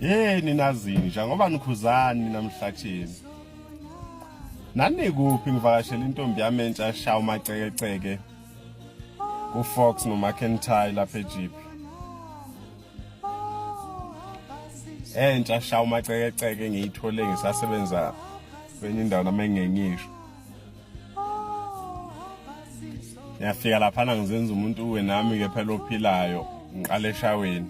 Hey nina zinja ngoba nikhuzani namhlathini. Nanikuphi ngivakashela intombi yami entsha sha umacekeceke ku Fox no McIntyre lapha eJip. Entsha sha umacekeceke ngiyithole ngisasebenza kwenye indawo noma engengisho. Ngiyafika laphana ngizenza umuntu uwe nami ke phela ophilayo ngiqala eshaweni.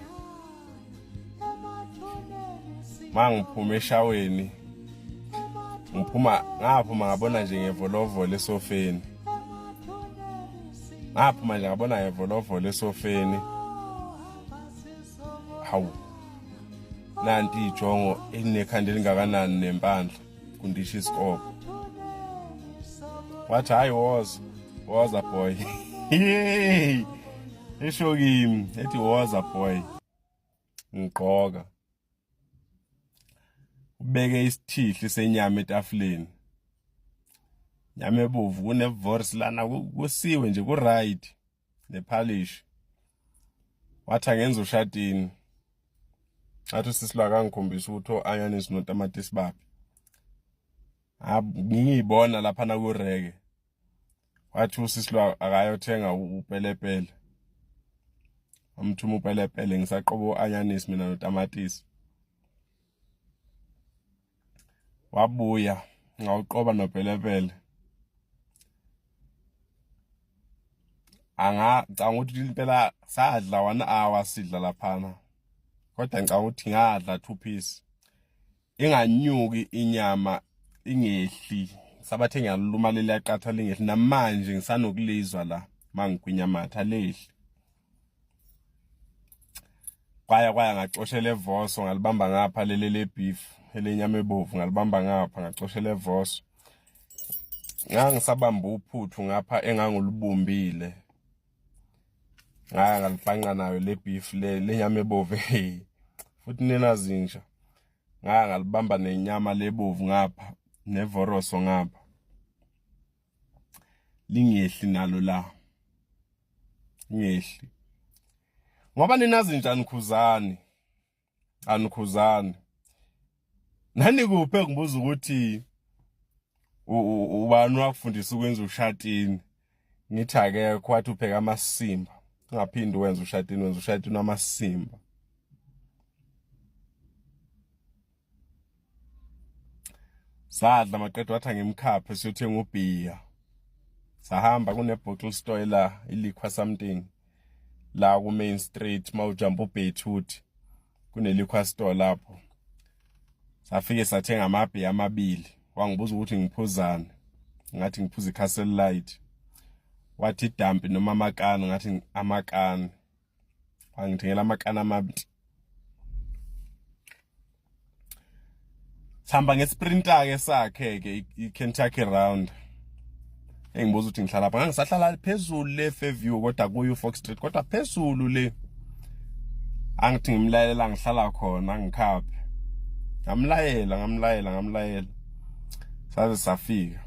Mangiphuma eshaweni ngiphuma ngaphuma ngabona nje ngevolovolo esofeni. Ngaphuma nje ngabona ngevolovolo esofeni. Hawu. Nanti ijongo elinekhanda elingakanani nempandla kundisha isikopho. Wathi hayi woza. Woza boy. Hey. Esho kimi ethi woza boy. Ngigqoka. Ubeke isithihli senyama etafuleni. Nyama ebovu kunevors lana kusiwe nje ku right nephalishi. Wathi angenza ushatini. Athi usisi lo akangikhombisa ukuthi o-anyanisi notamatisi baphi. Ngiyibona lapha na kureke. Wathi usisi lo akayothenga upelepele. Amthuma upelepele ngisaqoba u-anyanisi mina notamatisi. Wabuya ngawuqoba nopelepele. Angacanga ukuthi impela sadla 1 hour sidla laphana. Kodwa ngicabanga ukuthi ngadla 2 piece. Inganyuki inyama ingehli. Sabathe ngiyaluma leli yaqatha lingehli namanje ngisanokulizwa la mangigwinya amatha lehli. Kwaya kwaya ngacoshela evoso ngalibamba ngapha leli le beef elenyama ebovu ngalibamba ngapha ngacoshela evoso. Ngangisabamba uphuthu ngapha engangulubumbile. Ngaya ngalibhanqa nayo le beef le lenyama ebovu hey. Futhi nina zinja. Ngaya ngalibamba nenyama lebovu ngapha nevoroso ngapha. Lingehli nalo la. Ngehli. Ngoba nina zinja anikhuzani. Anikhuzani. Nani kuphi ngibuza ukuthi ubani wakufundisa ukwenza ushatini? Ngithi akekho wathi upheka amasimba. Ungaphindi wenza ushatini, wenza ushatini wamasimba. Sadla maqedwe wathi angimkhaphe siyothenga ubhiya. Sahamba kune bottle store la iliquor something la ku main street mawujump uBeirut kune liquor store lapho. Safike sathenga amabhiya amabili. Wangibuza ukuthi ngiphuzani. Ngathi ngiphuza iCastle Light. Wathi idampi noma amakani ngathi amakani. Wangithengela amakani amabili. Sihamba ngesprinter ke sakhe ke iKentucky Round. Engibuza ukuthi ngihlala lapha ngangisahlala phezulu le Fairview kodwa kuyo Fox Street kodwa phezulu le. Angithi ngimlayelela ngihlala khona ngikhaphe. Ngamlayela ngamlayela ngamlayela. Saze safika.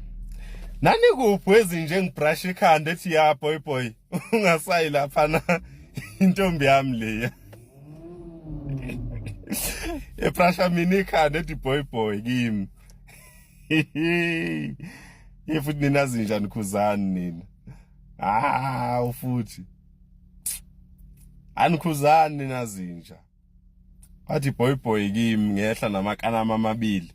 Nani kuphi ezinje ngibrush ikhanda ethi ya boy boy ungasayi lapha na intombi yami leya. Ebrasha mina ikhanda ethi boy boy kimi. Ye futhi nina zinja nikhuzani nina. Ah futhi. Anikhuzani nina zinja. Wathi boy boy kimi ngehla namakanama amabili.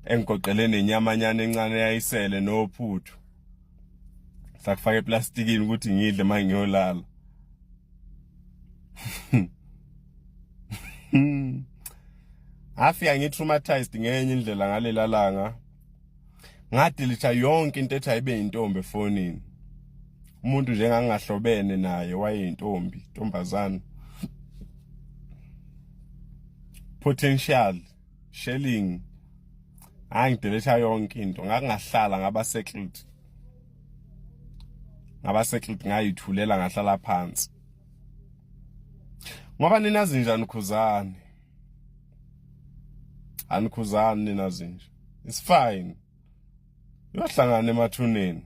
Engigoqele nenyamanyana encane eyayisele nophuthu. Sakufaka eplastikini ukuthi ngidle manje ngiyolala. Ngafika ngi-traumatized ngenye indlela ngalela langa. Ngadelete yonke into ethi ayibe intombi efonini. Umuntu nje engangingahlobene naye wayeyintombi, ntombazana. Potential shelling. Ngangidelete yonke into, ngakungahlala ngaba settled. Ngaba settled ngayithulela ngahlala phansi. Ngoba nina zinja nikhuzani. Anikhuzani nina zinja. It's fine. Yohlangana emathuneni.